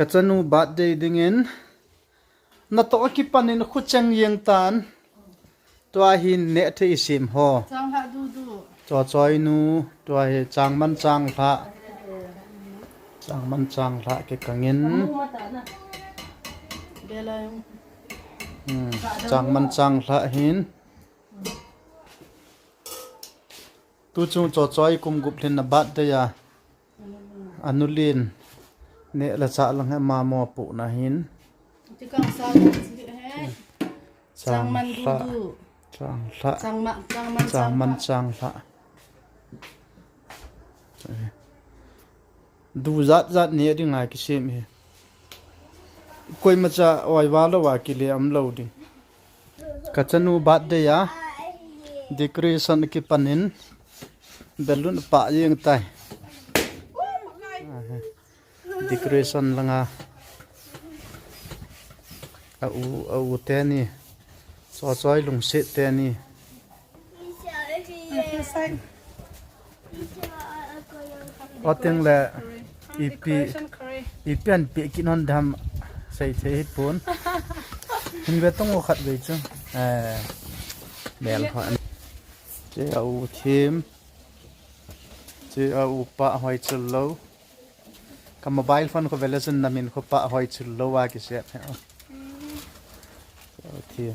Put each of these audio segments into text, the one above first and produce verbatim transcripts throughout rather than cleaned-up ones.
Kachanu birthday dingin natoh akipan in khucheng jeng tan. Tua hin neh thei sim ho. Chang ha du du. Cho choi nu, tua hi chang man chang lha. Chang man chang lha ke kangin. Kamu mata na. Bela yung. Hmm, chang man chang lha hin. Tu chung cho choi kum gup lhin na birthday a. Anulin. Neh la cha lang he ma mo pu na hin. Tikang sa he. Chang man du du. Chang lha. Chang ma, chang man, chang man, chang lha. Du jat jat neh ding a kisem hi. Koima cha oi va lo va kile am lo ding. Kachanu birthday a. Decoration kipan in. Balloon pa jeng tai. Decoration langa. A u, a u teni. Cho choi lungset teni. Ating le ipi, ipi an pi kinon dam sei thei hi pun. Hin ve tong khat ve chu. Eh, mel khat. Che a u thim. Che a u pa hoi chul lo. Ka mobile phone ko vele chun na min ko pa hoi chul lo a kisep he. Thim.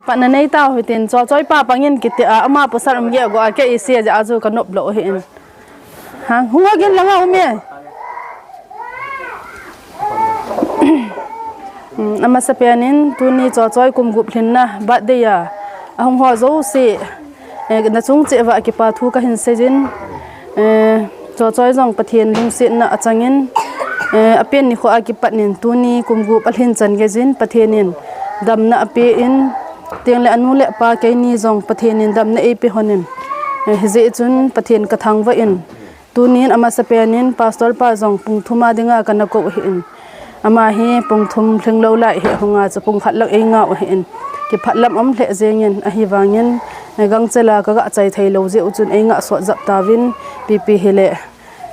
Pat na nei tau hitin cho choi pa pangin kiti a ama pasal um ge go a ke isi a ja aju ka nop lo hin. Hang hung a gin langa um e. Amasa penin tuni cho choi kum gup lhinna birthday a ahung ho jouse. Eh, na chung cheh va kipa thu ka hin seijin. Eh, cho choi jong Pathen lungsetna achangin. Eh, apen nikho a kipat nin tuni kum gup alhin chan geijin Pathen in damna ape in. Tengle anu le apa keini jong Pathen in damna eipe honin. Eh, hijeh chun Pathen ka thangvah in. Tunin amasa penin pastor pa jong pung thum a dinga kana kou ahin. Ama hi pung thum lhing lou lai hi ahunga chu pung khat lang eingah u ahin. Kiphatlam um lheh jengin ahivangin, eh, gangchela ka gah chai thei lou jeh u chun eingah sot jap tauvin pipi hile,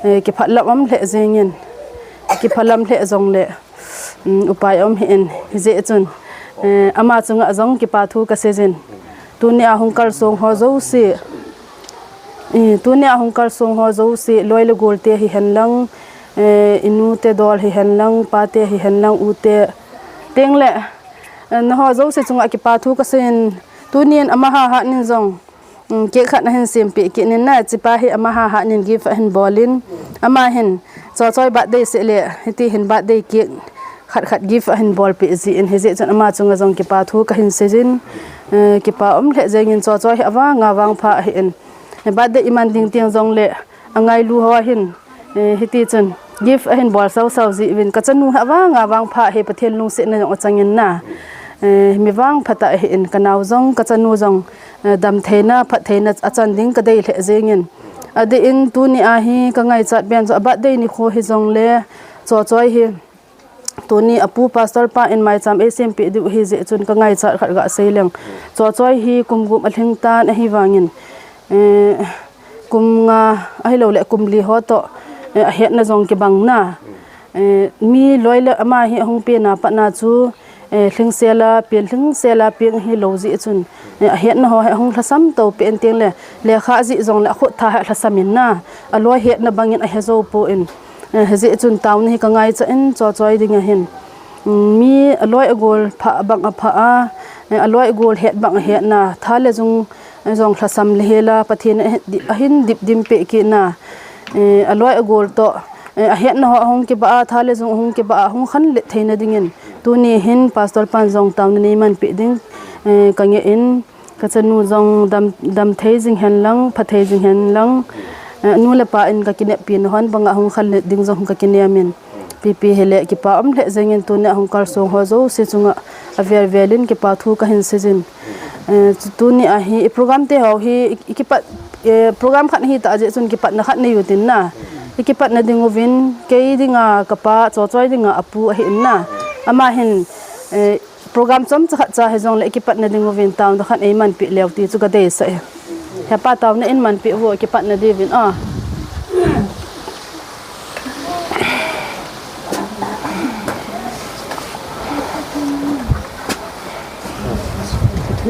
eh, kiphatlam um lheh jengin, kiphatlam lheh jongle, um, upai um hin hijeh chun, eh, ama chunga jong kipa thu ka seijin. Tuni a hung kalsong ho jouse, eh, tuni a hung kalsong ho jouse, loi le gol te hihen lang, eh, inu te dol hihen lang, pa te hihen lang, u te. Tengle, eh, naho jouse chunga kipa thu ka seijin. Tunin ama hahat nin jong, um, cake khat nahin sempeh kit nin na, chipa hi ama hahat nin gift ahin bolin. Ama hin, cho choi birthday seh le, hiti hin birthday cake khat khat gift ahin bolpeh jin, hijeh chun ama chunga jong kipa thu ka hin seijin, eh, kipa um lheh jengin cho choi hi avang avang pha ahin. Eh, birthday iman ding teng jongle, angailu ho ahin, eh, hiti chun gift ahin bol sau sau jeh uvin ka chanu hi avang avang pha hi Pathen lungsetna jong achangin na, eh, mi vang pha tah ahin ka nao jong ka chanu jong, eh, dam theina, phat theina achan ding ka dei lheh jengin. Adeh in tuni a hi ka ngaichat pen chu a birthday nikho hijongle, cho choi hi, tuni apu pastor pa in maicham eisempeh diu hijeh chun ka ngaichat khat ga seileng. Cho choi hi kum gup alhing tan ahivangin, eh, kum nga ahilouleh kum li ho toh, eh, ahetna jong kibang na. Eh, mi loi le ama hi ahung pena patna chu, eh, lhingsel a, pen lhingsel a peng hilou jeh chun, eh, ahetna ho hi ahung lhasam tou pen tengle, lekha jeh jongle akhut tha hi alhasam in na, aloi hetna bangin ahe jou pon. Eh, hijeh chun taona hi ka ngaicha in cho choi ding ahin. Um, mi aloi agol pha bang apha a, eh, aloi agol het bang ahetna, tha le jung, eh, jong lhasam le hela, Pathen ahin dip, ahin dip dim peh kit na, eh, aloi agol toh, eh, ahetna ho ahung kibah a, tha le jung ahung kibah a, ahung khanlet theina dingin. Tuni hin pastor pan jong taona neiman peh ding, eh, ka ngeh in. Ka chanu jong dam, dam thei jing hen lang, pha thei jing hen lang. Eh, nu le pa in ka kineppi na hon banga hung khanlet ding jong ka kinem in. Pipi hile kipa um lheh jengin tuni a hung kalsong ho jouse chunga avel vel in kipa thu ka hin seijin. Eh, chu tuni a hi i program te ho hi i, i kipat, eh, program khat hi ta jeh chun kipatna khat nei u tin na. I kipatna ding uvin kei dinga ka pa, cho choi dinga apu ahin na. Ama hin, eh, program chomcha khat cha hijongle i kipatna ding uvin taona khat eiman peh leu ti chu ka deisah e. He pa taona in man peh uvo i kipatna diuvin a.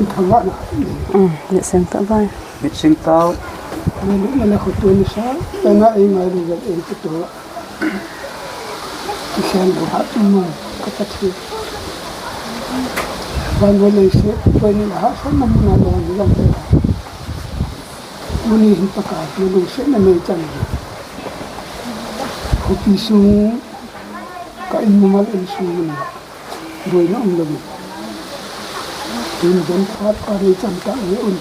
Thangvahna. Mit seng tah bai. Mit seng tah. Nalung nalai khutu nisa, tana ei mai lu gal ei khutu. Kisen lu hat mu ka Pathen. Van vo lei se, koi ni ha sa na mu na lo ni lam te. Muni hin Pakai, nalung se na mei chan. Khopi sung, ka in mu mal in sung mu na. Boina um lou. Tun don phat pa ni chan ta ni un.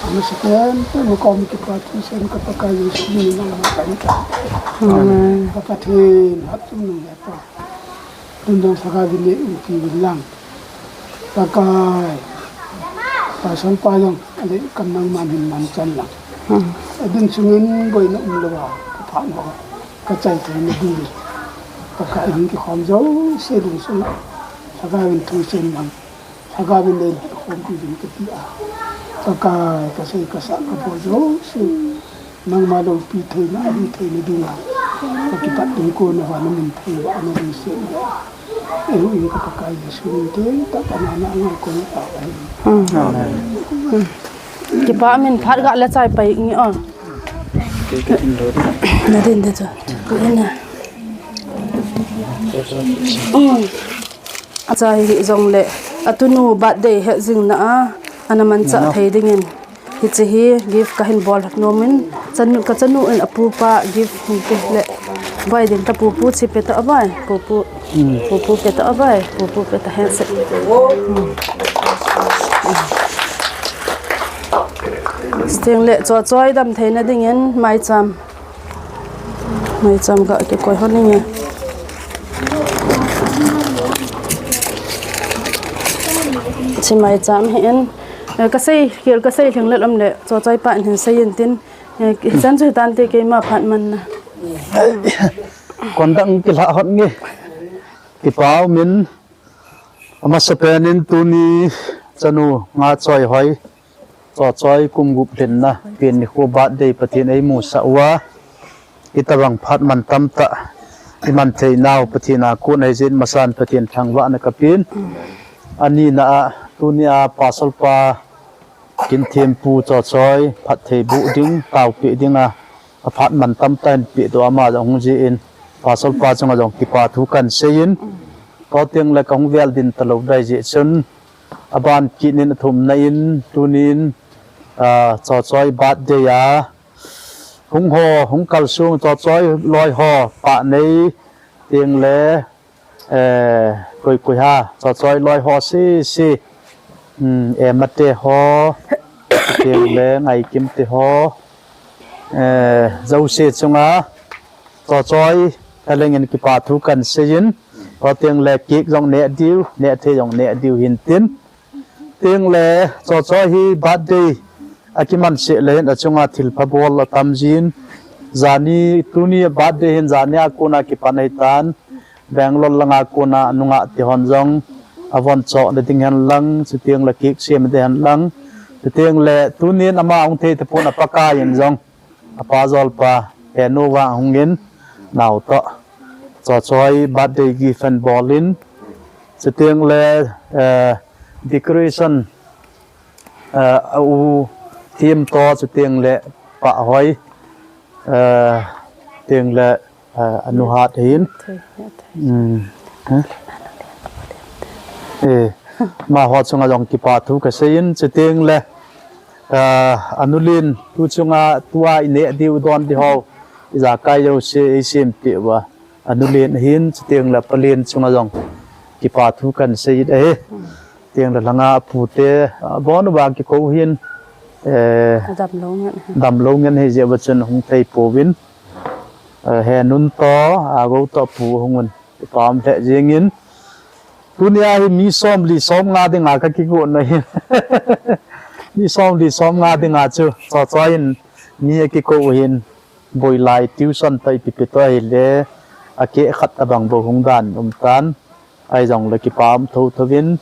Ama sepen pe mo kom kipa tu sen ka Pakai Jesu min in ama ka ni ta. Amen. Ka Pathen hat tu nung ya pa. Tun don saka vin ni um pi vin lang. Pakai. Pasal pa yang ale kam nangman hin man chan lang. Adin sungin boina um lou a. Ka phan ho. Ka chai thei na ding. Pakai hin kikhom jouse lungsunga. Lhagao in thu chen lang. Lhagao in nei khompi ding kati a. Pakai ka sei ka sa ka bol jouse. Nangma loupi theina, ahi theina dinga. Ka kipat ding kona vana min thei vana ding se. Eiho in ka Pakai Jesu min thei ta ta na na ngai kona ta ahi. Amen. Kipa min phat ga le chai pai nge o. Nadin de cho. Ko ina. Achai hi jongle atunu birthday he jing na a, ana manchah thei dingin. Hiche hi gift kahin bol nomin, chanu, ka chanu in apupa gift hin pe le. Bai ding ta pupu chi pe ta bai, pupu. Pupu pe ta bai, pupu pe ta handset. Sting le cho choi dam theina dingin maicham. Maicham ka kikoi hon inge. Chi maicham hi in, eh, ka sei, kel ka sei lhing let um le, cho choi pa in hin sei in tin, eh, chan chu tan te keima phat man na. Kon dang kila hon nge. Kipa umin, amasapen in tuni chanu nga choi hoi. Cho choi kum gup lhinna, pen nikho birthday Pathen eimusah uva. Hitabang phat man tamtah, iman thei nau Pathen a kon ahi jeh in masan Pathen thangvahna kapin. Ani na a, tuni a pasal pa, kin thempu cho choi, phat thei bu ding, tao pe ding a, aphat man tamtah in pe doh ama jong hung jeh in, pasal pa chunga jong kipa thu kan sei in, to teng le kahung vel din talou dai jeh chun, aban kit nin athumna in, tunin, ah, cho choi birthday a, hung ho, hung kalsung, cho choi loi ho, pa nei, teng le, eh, koi koi ha, cho choi loi ho si si, um, eh, mate ho, teng le, ngai kim te ho, eh, jouse chunga, cho choi, ka lengin kipa thu kan sei in, to teng le cake jong neh diu, neh thei jong neh diu hin tin, Teng le, cho choi hi birthday, akiman seh le hin achunga thilpha bol atam jin. Jani, tuni birthday hin jani a kona kipan ahi tan. Bangalore langa kona nungah te hon jong, avon choh na ding hen lang, chuteng le cake sem te hen lang. Chuteng le, tunin ama hung thei tapon a Pakai in jong. Apa jol pa, henu vang hungin, nau toh. Cho choi birthday gift an bolin. Chuteng le, eh, decoration, eh, a u thim toh, chuteng le pa hoi, eh, teng le, eh, anu hat hin. Thei, thei. Hmm. Huh? Eh, ma ho chunga jong kipa thu kasei in, chuteng le, Ah, anu len, tu chunga tua ineh diu don di ho. Ijakai jouse, eisem peh uva. Anu len hin, chuteng le pa len chunga jong. Kipa thu kan sei ahi. Teng le langa apu te, ah, bon uva kikou hin. Eh, damlou ngen hi jeh uva chun hung thei pouvin. Eh, he nun toh, agou toh pu hung un. Kipa um lheh jengin. Tunia hi mi som li som nga dinga ka kigon na hi. Mi som li som nga dinga chu. Cho choi in mi akikou hin. Boilai tuition toh ipi pi toh ahile. Akeh khat abang bou hung dan um tan. Ahi jong le kipa um tho tho vin.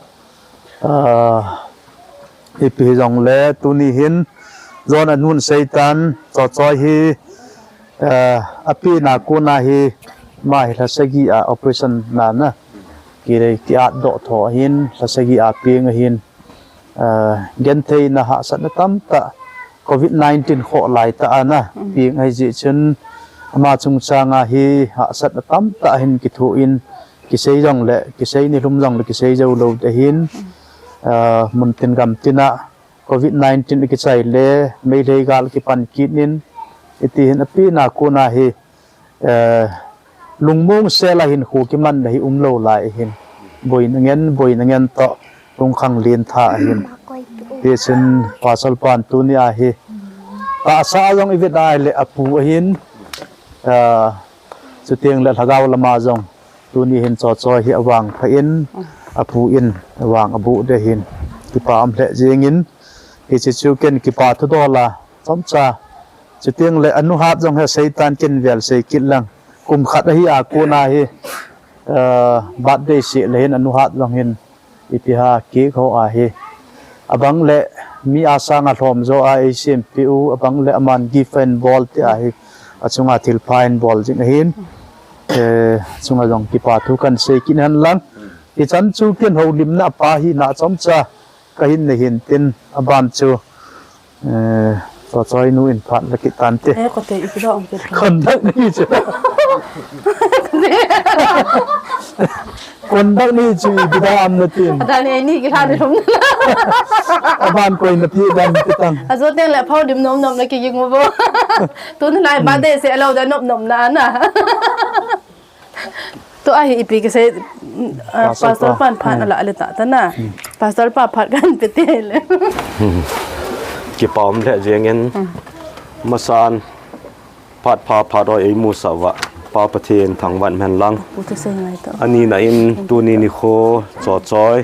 Ah, ipi hi jong le tuni hin. Jon anun sei tan. Cho choi hi. Eh, api na kona hi, ma hi lha sagi a operation na na. Ki, ki at doh tho hin, lha sagi a peng hin. Gentheina hahsatna tamtah covid nineteen khoh laitah a ana peng ahi jeh chun ama chungchang a hi hahsatna tamtah hin kithoin, kisei jongle kisei nilhum jongle kisei jou lou ding ahin, muntin gamtin a covid nineteen akichai le Meitei gal kipan kit in, hiti hin apena kona hi lungmong sel a hinkho kimanna hi umlou lai ahin, boina ngen boina ngen toh lungkhang len tha ahin. Hichun Pastor pan tuni a hi tahsa a jong ivet a ahile apu ahin, chutengle lhagao lama jong tuni hin Chochoi hi avangpha in, apu in avang aboh ding ahin, kipa um lheh jengin, hiche chu ken kipa thudol a chomcha, chutengle anuhat jong hi seitan ken vel sei kit lang, kum khat ahi a kona hi birthday seh le hin anuhat jong hin ipi ham cake ho ahi, abangle mi a sanga lhomjo a eisempeh u, abangle aman gift ahin bol ti ahi, achunga thilpha ahin bol jing ahin, chunga jong kipa thu kan sei kit hen lang, hichan chu ken houlimna apa hina chomcha kahin nei hin tin, aban chu Chochoi nu in phat la kit tante. Conduct ni chu, conduct ni chu ipi da am natin. Aban koi napeh dan ti tang. Ajo tengle phao dim nom nom na kiging uvo. Tuni lai birthday seh lou da nop nop na na. Tua hi ipi kisei, Pastor pan phat ala le tah tana. Pastor pa phat kanpe tele. Kipa um lheh jengin, masan phat pha phat o eimusah uva Pa Pathen thangvah hen lang. Anina in tuni nikho Chochoi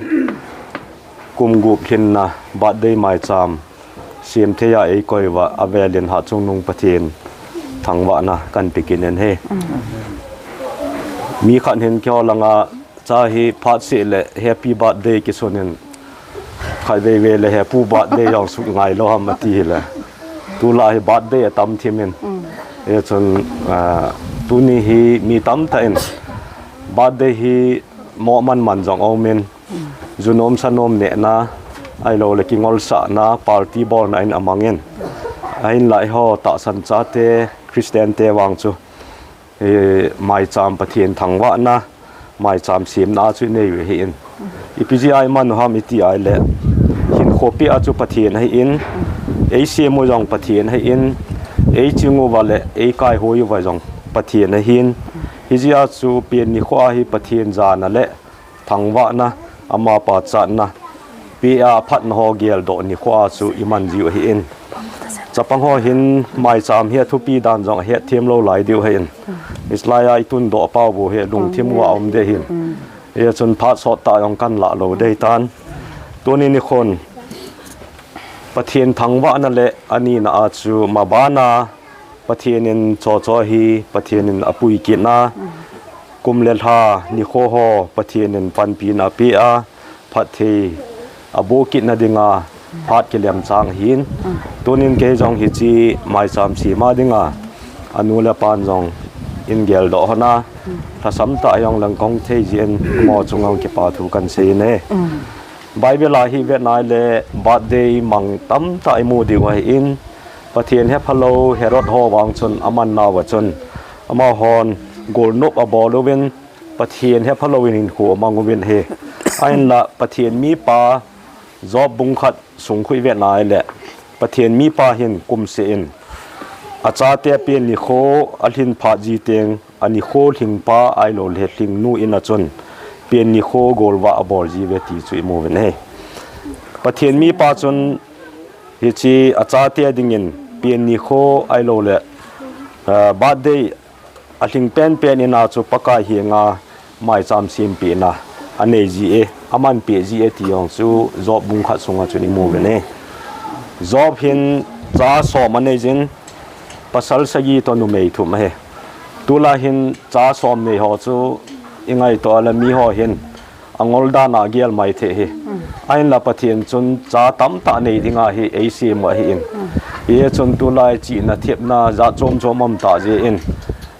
kum gup lhinna birthday maicham sem thei a eikoi uva avelin Hatchungnung Pathen thangvahna kanpe kit in ahi. Mi khat hin keiho langa cha hi phat seh le happy birthday kisun in, khatvei vei le hepu birthday jong sut ngailou ham ati hile, tulai hi birthday atam thim in, hichun tuni hi mi tamtah in birthday hi mo man man jong aumin, ju nom sa nom nehna, ahiloule kingolsahna, party bolna in amangin, ahinla eiho tahsan chate Christian te vang chu maicham Pathen thangvahna, maicham semna chu inei u ahin, ipi jeh a iman u ham iti ahile, hinkho peh a chu Pathen ahin, eisem u jong Pathen ahin, eiching uva le eikaihoi uva jong Pathen ahin, hijeh a chu pen nikho a hi Pathen jana le thangvahna, amapa chatna peh a aphatna ho geldoh nikho a chu iman jiu ahin, chapang ho hin maicham hi athupi dan jong ahet them lou lai diu ahin, hiche lai a itundoh pau bou hi lungthim uva um ding ahin, hichun phat sottah jong kanlah lou ding ahitan, tuni nikhon Pathen thangvahna le anina a chu mabana Pathen in Chochoi hi Pathen in apui kitna, kum le lha nikho ho Pathen in panpina apeh a, phatthei aboh kitna dinga phat kilemchang ahin, tunin kei jong hiche maicham sem a dinga anu le apan jong in geldoh hon a, lhasam tah jong lang kahung thei jeh in amaho chunga jong kipa thu kahin sei in ahi. Bible a hi ivet nai le birthday mang tamtah imu diu ahin, Pathen hephalou Herod ho vang chun aman nauva chun, amahon golnop abol uvin, Pathen hephalouvin hinkho amang uvin ahi. Ahinla Pathen mipa Job bung khat sung khu ivet nai le, Pathen mipa hin kumseh in achate pen nikho alhin phat ji teng, anikho lhingpa ahiloule lhingnu in a chun pen nikho golvah abol jiuve ti chu imu uvin ahi. Pathen mipa chun hiche achate dingin pen nikho ahiloule birthday alhing penpen in a chu Pakai henga maicham sempehna anei ji e, amanpeh ji e ti jong chu Job bung khat sunga chun imu uvin ahi. Job hin cha som anei jin, pasal sagi toh numei thum ahi. Tulai hin cha som nei ho chu ingaito a le miho hin angol dan a agel mai thei ahi. Ahinla Pathen chun cha tamtah nei dinga hi eisem u ahin, hichun tulai chihna thepna jat chom chom aum tah jeh in,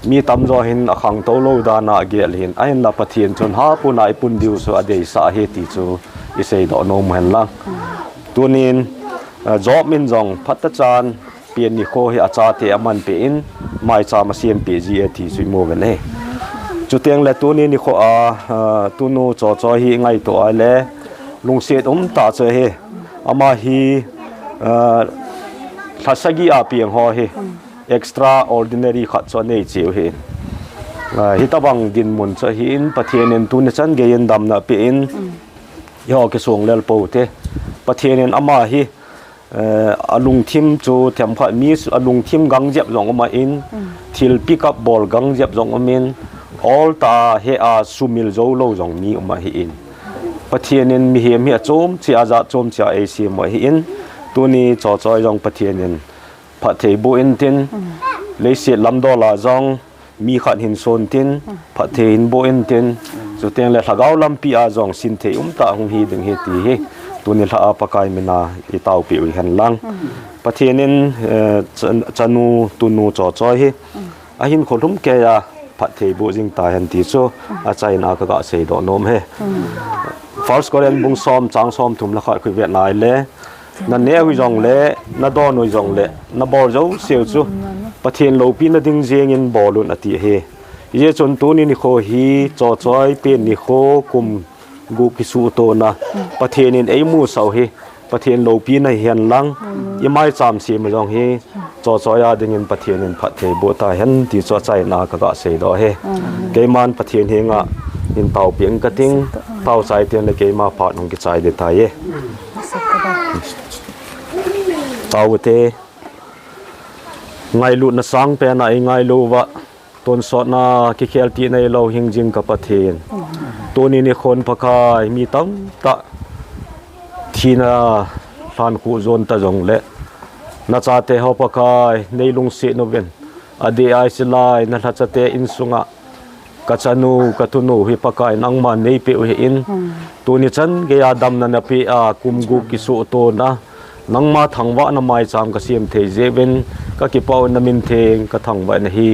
mi tamjo hin akhangtou lou dan a agel ahin, ahinla Pathen chun hapuna ipun diu chu adeisah ahi ti chu iseidoh nom u hen lang. Tunin, eh, Job in jong phatechan pen nikho hi achate aman peh in, maicham asem peh ji e ti chu imu uve. Chuteng le tuni nikho a, eh, tunu Chochoi hi ngaito a le, lungset umtah chu ahi, ama hi, eh, lha sagi a peng ho hi, extraordinary khat chu anei cheh u ahi. Ah, hitobang dinmun chu ahin, Pathen in tuni chan geiyin damna apeh in, eiho kisong lel pou te. Pathen in ama hi, eh, alungthim chu themkhat mi su-, alungthim gang jep jong um ahin, thil pick up bol gang jep jong um in, ol tah a he a sumil jou lou jong mi um ahin. Pathen in mihem hi achom cheh a, jat chom cheh a eisem u ahin, tuni Chochoi jong Pathen in phatthei boh intin, leiset lamdol a jong mi khat hin son tin, phatthei hin boh intin, chuteng le lhagao lampi a jong sinthei umtah hung hi ding ahi ti hi, tuni lha a Pakai min a itaopeh u hen lang. Pathen in, eh, cha-, chanu, tunu Chochoi hi, ahinkho lhumkeiya phatthei boh jing tahen ti chu, achaina a kaga seidoh nom e. First Corinth bung som chang somthum le khat khu ivet na ahile, naneh u hijongle, nadon u hijongle, nabol jouse u chu Pathen loupina ding jengin bol un ati ahi. Hijeh chun tuni nikho hi Chochoi pen nikho kum gup kisuhtona Pathen in eimusah u hi, Pathen loupina hihen lang, imaicham sem u jong hi, Chochoi a dingin Pathen in phatthei boh tahen ti chu achaina a kaga seidoh e. Keiman Pathen henga hin taopeh ing kating, taochai teng le keima phat hung kichai ding tai e. Tao u te, ngailutna sangpen a eingailu uva, tonsotna kikhel tih neilou hingjing ka Pathen. Tuni nikhon Pakai mi tamtah thina lhankhuh jon ta jongle, nachate ho Pakai neilungset uvin, adeh a isilai nalhachate insunga kachanu, katunu hi Pakai nangman neipeh u ahin, tuni chan geiya damna napeh a, kum gup kisuhtona, nangma thangvahna maicham kasem thei jeh uvin, kakipah un namin theng kathangvah in ahi.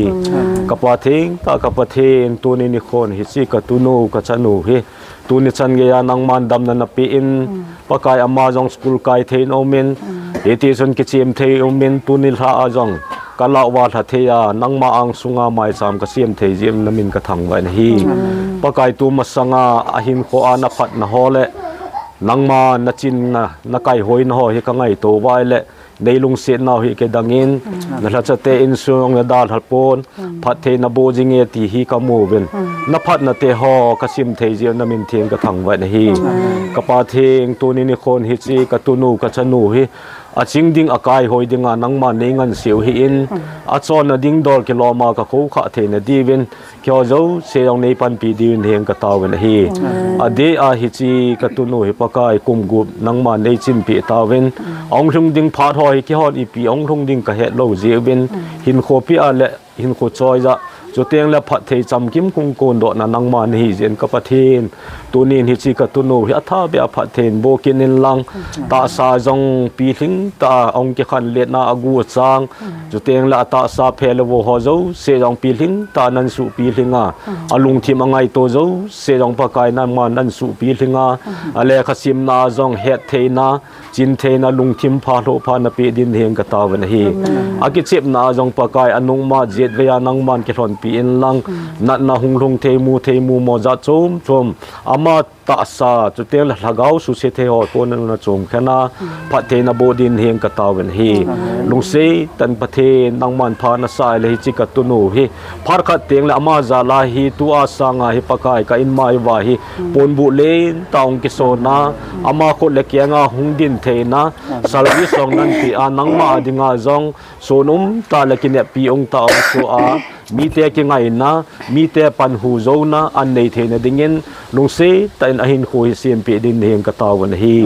Ka Pa thengtah, ka Pathen, tuni nikhon hiche katunu, kachanu hi, tuni chan geiya nangman damna napeh in, Pakai ama jong school kai thei in aumin, hitichun kichem thei aumin, tuni lha a jong kalah uva lha thei a, nangma angsunga maicham kasem thei jeh uvin namin kathangvah in ahi. Pakai tumasanga ahinkho a naphatna ho le, nangma nachinna, nakaihoina ho hi kangaito uva ahile, neilungsetnau hi kidangin, nalhachate insung nadalha pon, phatthei naboh jinge ti hi kamu uvin, naphatna te ho kasim thei jeh uvin namin theng kathangvah in ahi. Ka Pa theng, tuni nikhon hiche katunu, kachanu hi aching ding, akaihoi dinga nangman neingansea u ahin, achonna ding dol kiloma kakhokhah theina diuvin, keiho jouse jong neipanpi diuvin heng kataovin ahi. Adeh a hiche katunu hi Pakai kum gup nangman neichinpeh tauvin, ahung lhung ding phat ho hi keihon ipi ahung lhung ding kahetlou jeh uvin, hinkho pia le hinkho choija, chuteng le phatthei chamkim kong kondohna nangma nahi jeh in ka Pathen, tunin hiche katunu hi athabeh a phatthei in boh kit inlang, tahsa jong pilhing tah a ahung kikhanletna agu achang, chuteng le atahsa phe le vo ho jouse jong pilhing tah a nahin suhpi lhinga, alungthim angaito jouse jong Pakai nangman nahin suhpi lhinga, alekha simna a jong hettheina, chintheina, lungthim pha lhoh pha napeh din heng kataovin ahi. Akichepna a jong Pakai anungma jetvei a nangman kilhonpi inlang, natna hung lhung thei, mu thei, mumo jat chom chom, ama tahsa, chuteng le lhagao suse thei ho kona nachomkhen a, phatthei naboh din heng kataovin ahi. Lungset tah in Pathen, nangman pha nasah le hiche katunu hi, phat khat teng le ama jal a hi tua sanga hi Pakai ka inmai uva hi, ponbuh lentah a hung kisonna, ama khut le kenga hung din theina, service jong nahin peh a, nangma dinga jong sun umtah le kineppi umtah a hung soh a, mite kingaina, mite panhu jouna anei theina dingin, lungset tah in ahinkho hi sempeh din heng kataovin ahi.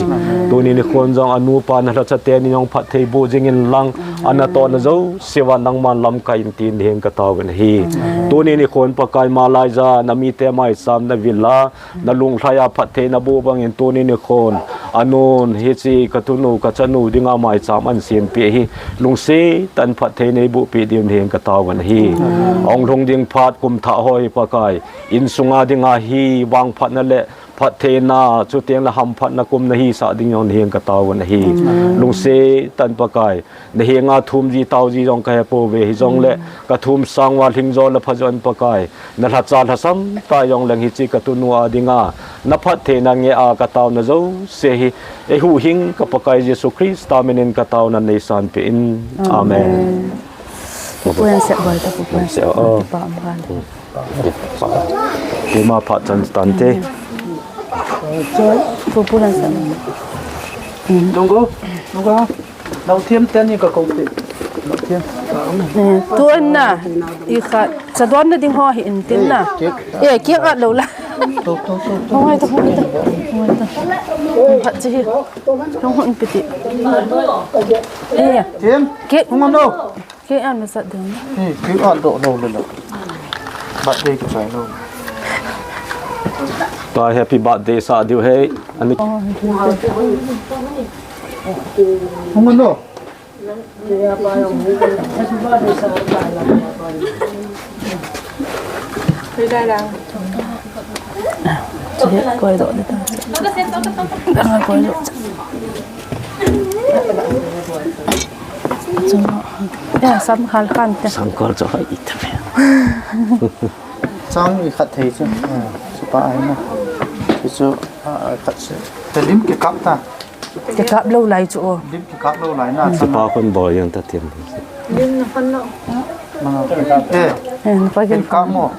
Tuni nikhon jong anupa nalhachate ni jong phatthei boh jing inlang, Ana tona jouse uva nangman lamkai in tin nahenga katao uve nahi. Tuni nikhon Pakai, malaiya namite maicham navil a, nalunglhai a phatthei naboh bangin tuni nikhon, anun hiche katunu kachanu dinga maicham ahin sempeh hi, lungset tah in phatthei neiboh peh diu nahenga katao uve nahi. Ahung lhung ding phat kum thah ho hi Pakai, insunga dinga hi vangphatna le phattheina, chuteng le hamphatna kum nahisah ding jong nahenga katao uve nahi. Lungset tah in Pakai, nahenga thum ji tao ji jong kahe pouve, hijongle kathum sang uva lhing jo le pha jo in Pakai, nalhacha lhasam tah jong leng hiche katunu a dinga naphattheina ngeh a kataona jouse hi, eihuhhing ka Pakai Jesu Christa minin kataona neisanpeh in. Amen. Pupu ahin sep bol ta, pupu ahin sep bol ta, pa am gal. Keima phat chan tante. Pupu ahin sep. Nunggu, nunggu. Nauthem teni kakou te. Nauthem. Tun na, ikhat, chadon na ding ho hi intin na. Eh, cake at lou la. Hoi ta, hoi ta, hoi ta. Phat chi hi. Hung hon piti. Eh, Tim, cake. Hung ano? Cake an masat ding. Eh, cake an doh lou le lou. Birthday kisai lou. Ta happy birthday sa diu he. Ani. Hung ano? Koi doh le ta. Koi doh. Chunga. Ya, sam khal khan te. Sangkol chu hoi ita me. Chang ikhat thei chu. Chu pa ai na. Chu, ah, khat se. Te lim kikap ta. Kikap lou lai chu o. Lim kikap lou lai na. Chu pa kon bol jeng ta tiam. Lim na kon lou. Eh, eh, na pa kin kap mo.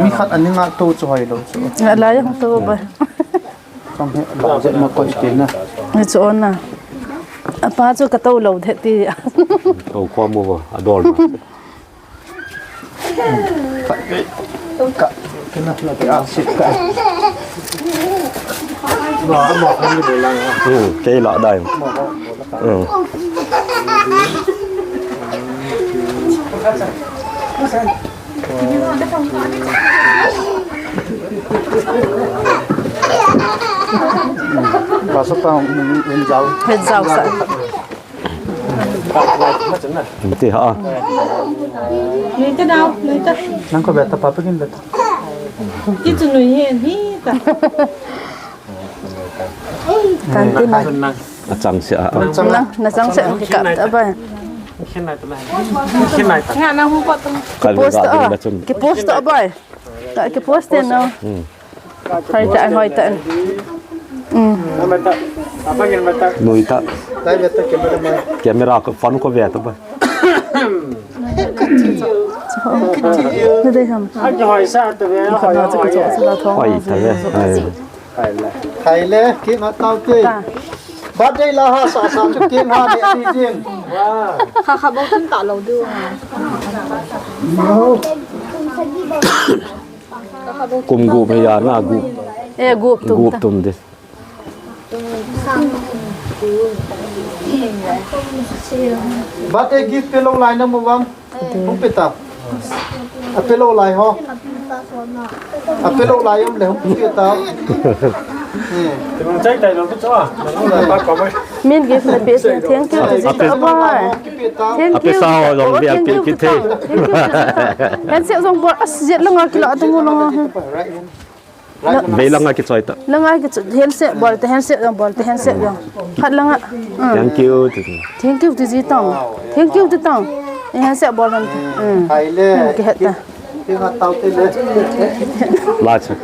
Mi khat ani nga to chu hoi lou chu. Nga lai jong to ba. Chang he, la je ma koi ti na. Ni chu on na. Apa chu kato lou the ti. To khom mo, adol na. Ka, ka, kena, na, ka, sit ka. Hmm, kei la dai. Hmm. Pastor pa, um, um, um, jao. He jao sa. Ti ha. Nang ko beta, papa kin beta. Ti chu nui he, ni ta. Kan ti na. Achang se a. Na, na chang se, kap ta ba. Nga na hu pa tu. Ki post a. Ki post a ba. Ka ki post te no. Hmm. Hoi ta, hoi ta. Hmm. Nui ta. Camera ko, phone ko ve ta ba. Na dei ham. Hoi ta ve. Hoi ta ve. Hai le, cake nga tao te. Birthday la ha sa sa chu cake ha ne ti jin. Kha kha bou tun ta lou diu. Kum gup hi a na gup. Eh, gup tum ta. Gup tum di. Birthday gift pe lou lai na mo bang. Hung pe ta. A pe lou lai ho. A pe lou lai um le hung pe ta. Eh. Min gift na pe sin, thank you, ti ji ta bai. Thank you. A pe sa ho jong bia pe ki the. Thank you, ti ji ta. Handshake jong bol, as jet langa kila tung langa. Right. Vei langa kichoi ta. Langa kichoi, handshake bol te, handshake jong bol te, handshake jong. Khat langa. Mm. Thank you, ti. Thank you, ti ji tong. Thank you, ti tong. Eh, handshake bol hon. Mm. Hai le. Mm, kihet ta. Ti nga tao te le. La cha.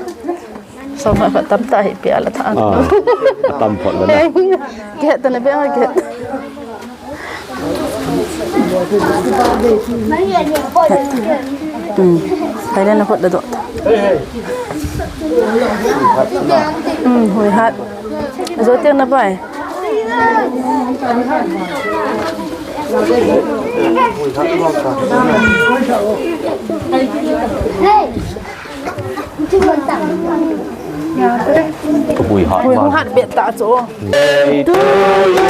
So ma khat tam ta hi pia la tha. Ah, tam phot la na. Kihet ta na be nga kihet. Hmm. Thailand na phot da do. Hmm, hui hat. Zo tiang na pai. Hui hat. Hui hat bet ta cho. Hey, to you.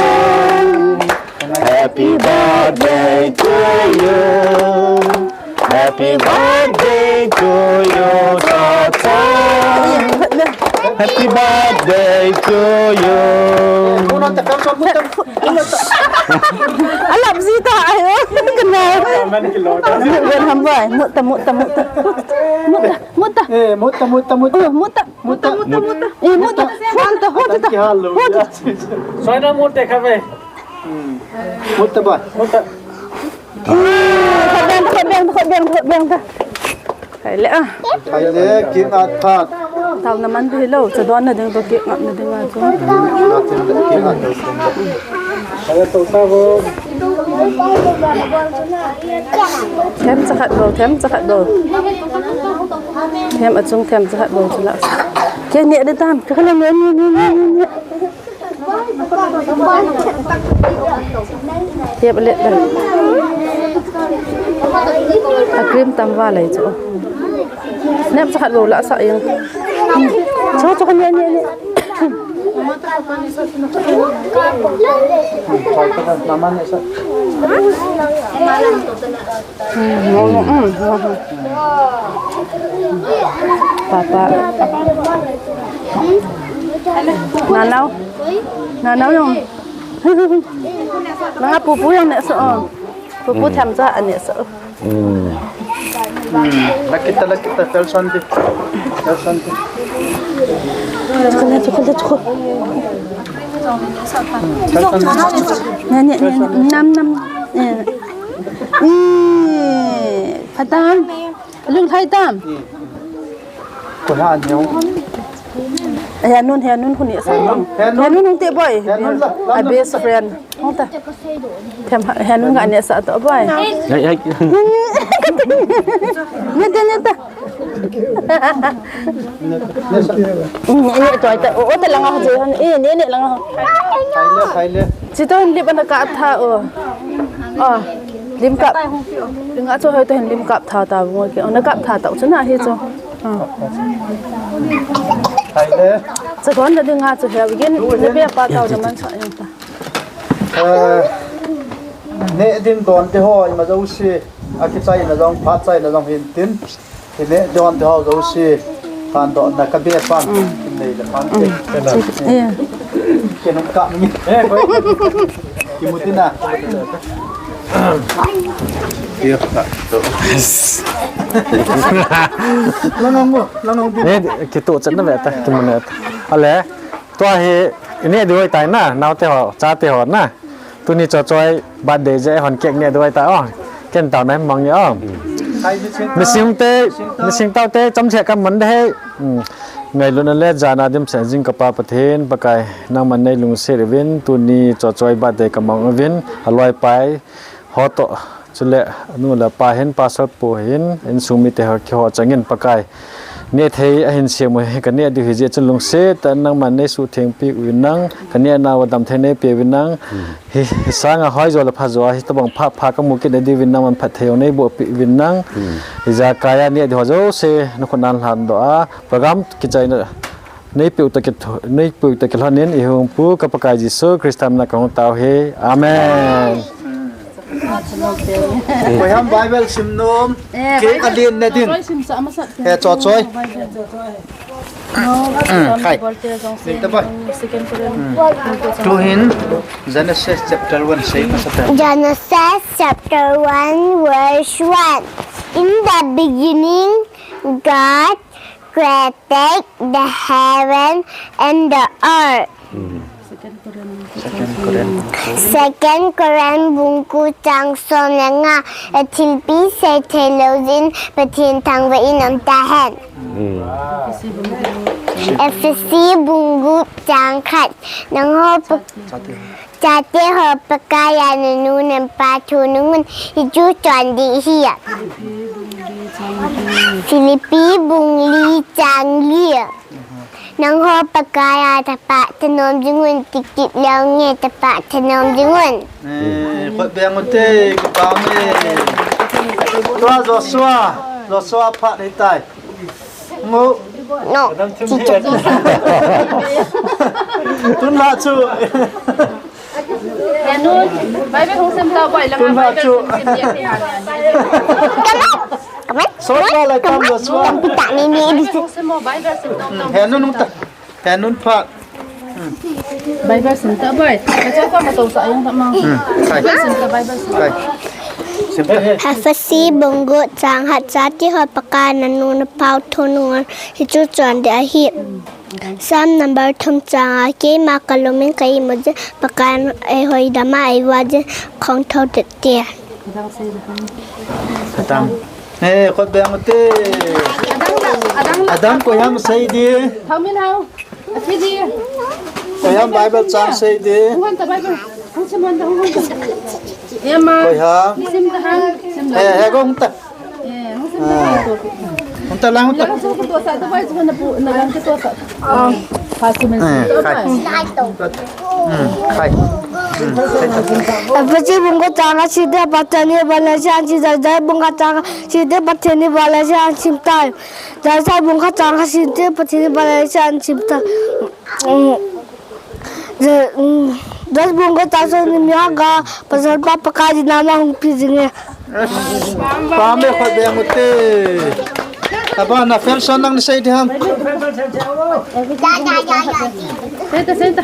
Happy birthday to you. Happy birthday to you, Toto. Happy birthday to you. Alap sita ayo. Kena. Wen ham boy. Mutta, mutta, mutta. Mutta, mutta. Eh, mutta, mutta, mutta. Oh, mutta. Mutta, mutta, mutta. Eh, mutta. Mutta. Mutta. Mutta. Soina mutta kave. Mutta ba. Mutta. Khot beng, khot beng, khot beng, khot beng, khot beng ta. Khai le a. Khai le, king at phat. Tao na man pi lo, cha don na ding to king at na ding a chu. King at. Khai le to sa bo. Them cha khat bo, them cha khat bo. Them a chung them cha khat bo chu la. Ke ne de tam, ke la ne ne ne ne ne. Hiap let da. A cream tam va lai chu. Nem cha khat lo la sa ing. Cho cho ne ne ne. Mama ne sa. Papa. Nanao. Nanao yong. Nanga pupu yong ne so. Pupu tham cha ane so. Lakita, lakita, fel santi. Fel santi. Chukole, chukole, chukole. Fel santi. Ne, ne, ne, nam, nam. Eh. Eh, patan. Lung thai tam. Ko ha neo. He nun, he nun huni sa. He nun hung te boy. A best friend. Hung ta. Them he nun ga ne sa to boy. Hai, hai. Ne te ne ta. Ne to ta o ta langa ho je. Eh, ne ne langa ho. Khai le, khai le. Chito hin lip ana ka tha o. Ah, lim kap. Nga chu hoi to hin lim kap tha ta bu ke. Na kap tha ta chu na hi chu. Ah. Khai le. Cha don da ding nga chu he gin. Ne be pa ta na man sa yang ta. Eh, ne ding don te hoi ma jo si. A ki chai na jong, phat chai na jong hin tin. Hi le, don te ho jouse. Kan do na ka be pan. Nei le pan te. Eh. Ke nong ka mi. Ki mu tin na. Lang ang mo, lang ang din. Eh, kito chat na ve ta, ki mu na ta. Ale, tua hi, ini di hoi tai na, nao te ho, cha te ho na. Tuni Chochoi birthday je hon cake ne duai ta o. Ken tao nai mang ni o. Mising te, mising tao te, chom che ka man de hei. Ngailutna le jana dimset jing ka Pa Pathen, Pakai, nangman nei lungset uvin, tuni Chochoi birthday ka mang uvin, aloi pai, ho to, chule, anu le pa hin, pastor pu hin, insung mite ho, kiho changin Pakai. Ne thei ahin siam u hi ka ne diu hi jeh chun lungset tah in nangman nei suhtheng pi uvin lang, ka ne nau a damthei nei pe uvin lang. Hi, hi sanga hoijo le phajo a, hitobang pha, pha ka mu kit na diuvin nangman phatthei jong nei boh pi uvin lang. Hi jakai a ne diu ho jouse, na khut nan lhan doh a, program kichaina nei pe u toh kitho, nei pe u toh kilhon in, i hung pu ka Pakai Jesu Christa min a ka hung tao hi. Amen. Koi ham Bible sim nom, eh, ke Bible alin na din. Chochoi sim sa masat. Eh, Chochoi. Bible Chochoi. No, khai. Bible te jong sim. Ning ta pai. Second Corinthians. Tu hin Genesis chapter one sei masat. Genesis chapter one verse one. In the beginning, God created the heaven and the earth. Second Corinthians bung ko chang som le nga, a thilpi sei thei lou jeh in Pathen thangvah in um ta hen. Ephesi bung gup chang khat, nangho pa- Chate ho Pakai a nanu napa thu nungun hichu chondih hih. Philippi bung li chang li. Nangho Pakai a thapha thanom jingun, tikit leu nge thapha thanom jingun. Eh, khut beng ute, kipah e. Tua Joshua, Joshua phat hitai. Ngo. No. Tun la chu. Nun, Bible hung sim ta boi, langa Tun ha Bible chu. Sim sim dia thei ha. Sot la la kam la suan. Bible hung sim mo, Bible sim nom nom. He nun nung ta. He nun phat. Bible sim ta boi. Ka cha ko ma to sa yang ta ma. Hmm. Kai. Bible sim ta, Bible sim. Kai. Sim ta. Ephesi bung gup chang khat, chate ho Pakai in nanu napao thunun hichu chon ding ahi. Psalm number thum chang a, keima kalungin ka imu jeh, Pakai in eihoidam a, eiva jeh, kahung thou tete. Adam. Eh, khut beng ute. Adam, Adam. Adam koi ham sei ding. Thau min hao. Athi ding. Koi ham Bible chang sei ding. Hung hon ta Bible. Hung sim hon ta, hung hon ta. Ema. Koi ham. Sim ta ham. Sim la. Eh, he gong ta. Eh, hung sim ta. Ah. Hung ta lang, hung ta. Lang sim ta sa ta bai, sa na pu, na lang ta sa. Ah. Pha sim. Eh, khai. Hmm, khai. Hmm, khai ta. Ephesi bung gup chang khat, chate ho Pathen in eiva leh eisan sim tai. Jakob bung khat chang khat, chate ho Pathen in eiva leh eisan sim tai. Jakob bung khat chang khat, chate ho Pathen in eiva leh eisan sim tai. Um, Je-, um, Jakob bung gup chang som ni nga, pasal pa Pakai in ama hung pe jing e. Pame, khut beng ute. Abana, Felson nang na sei ding ham. Sei ta, sei ta.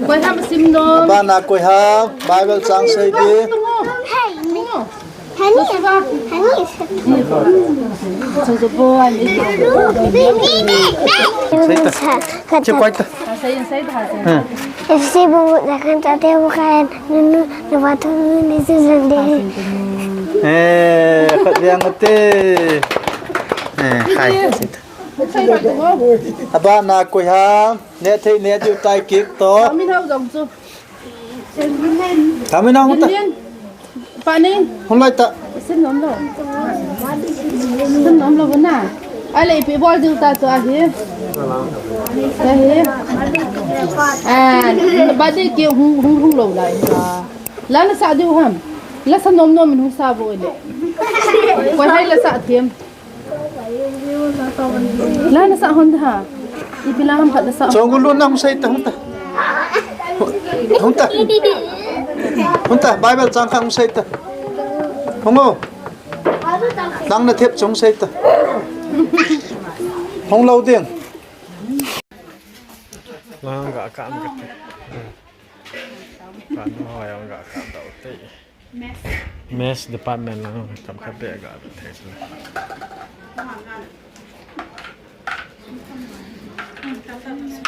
Koi ham sim nom. Abana koi ham Bible chang sei ding. Hey, me. Honey, honey. Che koi ta. Ephesi bung gup chang khat, chate ho Pakai in nanu napao thunun hichu chon ding ahi. Eh, khut beng ute. Eh, khai. Abana koi ham, neh thei neh diu tai kit to. Min hao jong chu. Tami na hung ta. Yin, yin. Pa ni. Hung lai ta. Sim nom lo. Sim nom lo na. Ale ipi bol diu ta tu ahi. Ahi. Ah, birthday cake hung, hung, hung lo lai. La na sa diu ham. La sa nom nom hung sa bo le. Koi hai la sa them. La na sa hon ta. Ipi la ham khat la sa. Chong gu lu nang sei ta hung ta. Hung ta. Hung ta, Bible chang khat hung sei ta. Hung o. Nang na thep chung sei ta. Hung lo ding. Lang ga ka am ka. Ka no ya ga ka dau te. Mess department lang tam khat beh ga thei sila.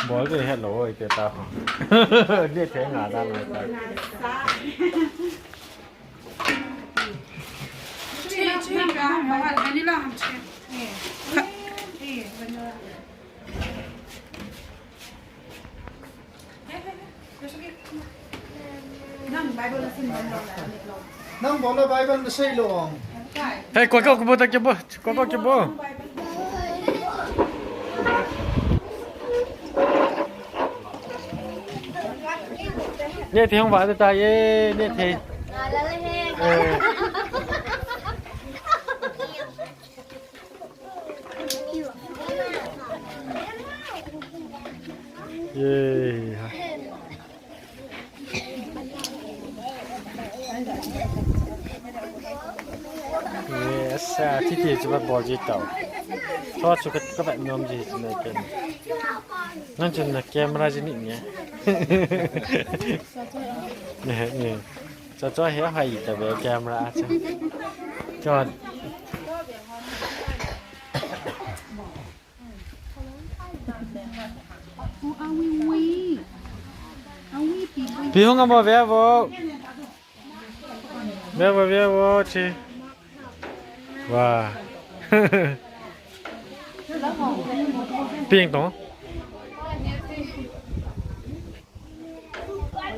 Bol ke het lo oi te ta ho. Ni te nga da lo ta. Chi, chi, vanilla ham chi. Nang bola Bible na sei lo. Hey, koi ko bo ta ke bo, koi ko ke bo. Neh thei hung va ta ye, neh thei. Eh. Yay. Yes, ah, titi chu ba bol ji tau. Tho chu ka, ka ba nom ji chu na ken. Nang chun na camera ji ni nia. Ni, ni. Cho, cho he hai ta ve camera a cho. Cho. Pi hung amo ve vo. Ve vo, ve vo chi. Wa. Ping tong.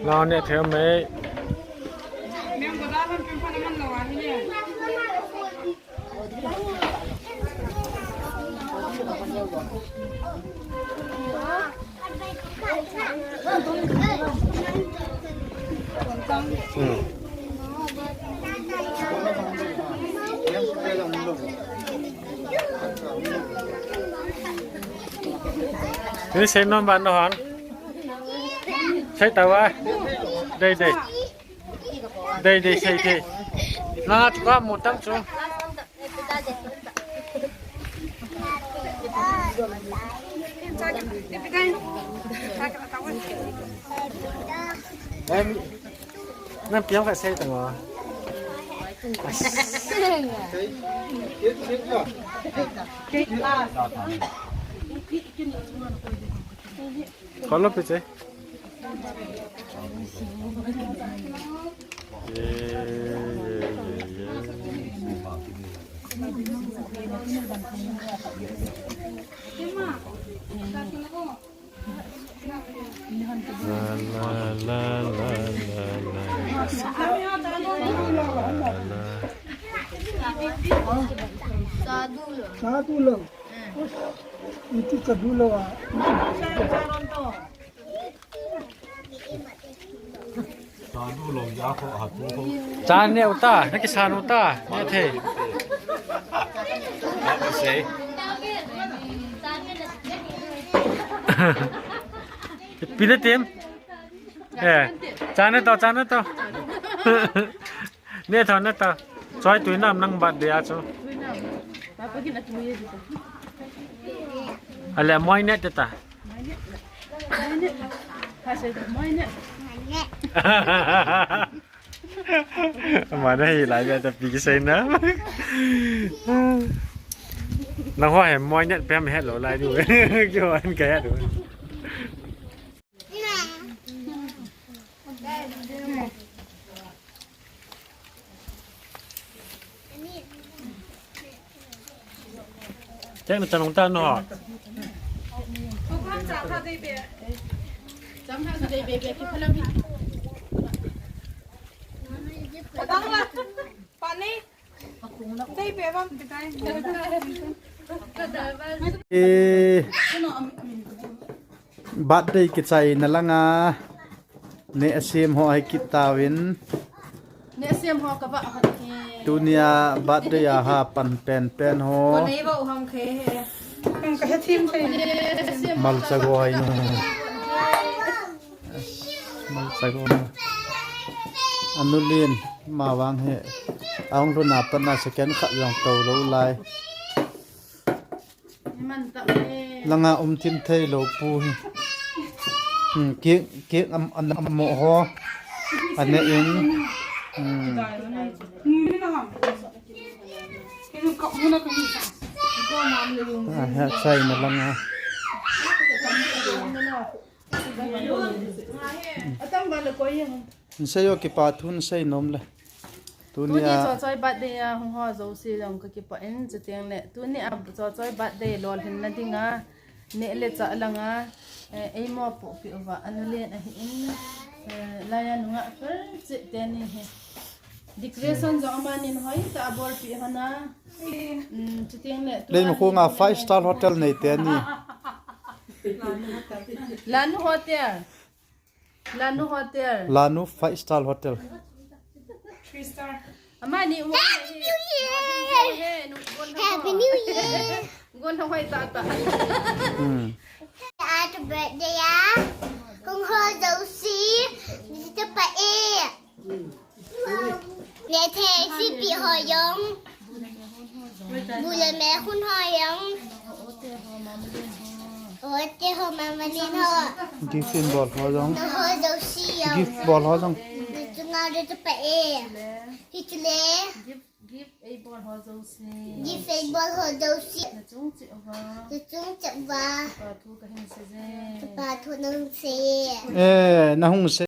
Lao neh thei mai. Hmm. Ni sei nom ban no hon. Sei tau a. Dei dei. Dei dei sei dei. Na chu ka mu tam chu. Em, nang piang ka sei tang a. Kolo pe che. La, la, la, la, la, la. Sadu lo. Iti sadu lo a. Cha ne uta, na kisan uta, ne the. Pi ne tin. Eh, cha ne to, cha ne to. Ne to, ne to. Choi tui nam nang birthday a chu. Ale moi ne te ta. Ama na hi lai be ta pi kisei na. Nang ho he moi ne pem he lo lai du. Kyo an ka ya du. Tek na chanung ta no. Pani. Eh, birthday kichai na langa. Ne asem ho hai kit tawin. Ne asem ho ka ba hon he. Tunia birthday a ha pan pen pen ho. Ko nei ba u ham khe he. Ang ka he thim thei. Malcha go hai nu. Malcha go. Anulin ma vang he. Aung luna pan na second khat jong to lo lai. Langa um thim thei lo pu hi. Hmm, cake, cake am, am, am mo ho. Ane in. Hmm. Ah, ha, chai na langa. Sei o kipa thu sei nom le. Tuni Tunia Chochoi birthday a hung ho jouse jong ka kipah in, chuteng le tunia Chochoi birthday lolhinna dinga neh le chah langa, eh, eimo pohpeh uva Anulen ahin, eh, laiya nungah fel cheh teni hi. Decoration jong amanin hoitah a bolpeh hon a. Mm, chuteng le Leimakhong a five star hotel nei teni. Lanu Hotel. Lanu Hotel. Lanu five star hotel. Three star. Amani u Happy New Year. Happy New Year. Gon hoi ta ta. Hmm. Happy birthday ya. Kong ho jouse. Dito pa eh. Ne thei sipi ho jong. Bu le me khun ho jong. Ote ho mama len ho. Gift in bol ho jong. Nangho jouse jong. Gift bol ho jong. Nachunga de tu pa e. Hichu le. Gift, gift ei bol ho jouse. Gift ei bol ho jouse. Nachung cheh uva. Nachung cheh uva. Kipa thu kahin sei je. Kipa thu nahung sei. Eh, nahung sei.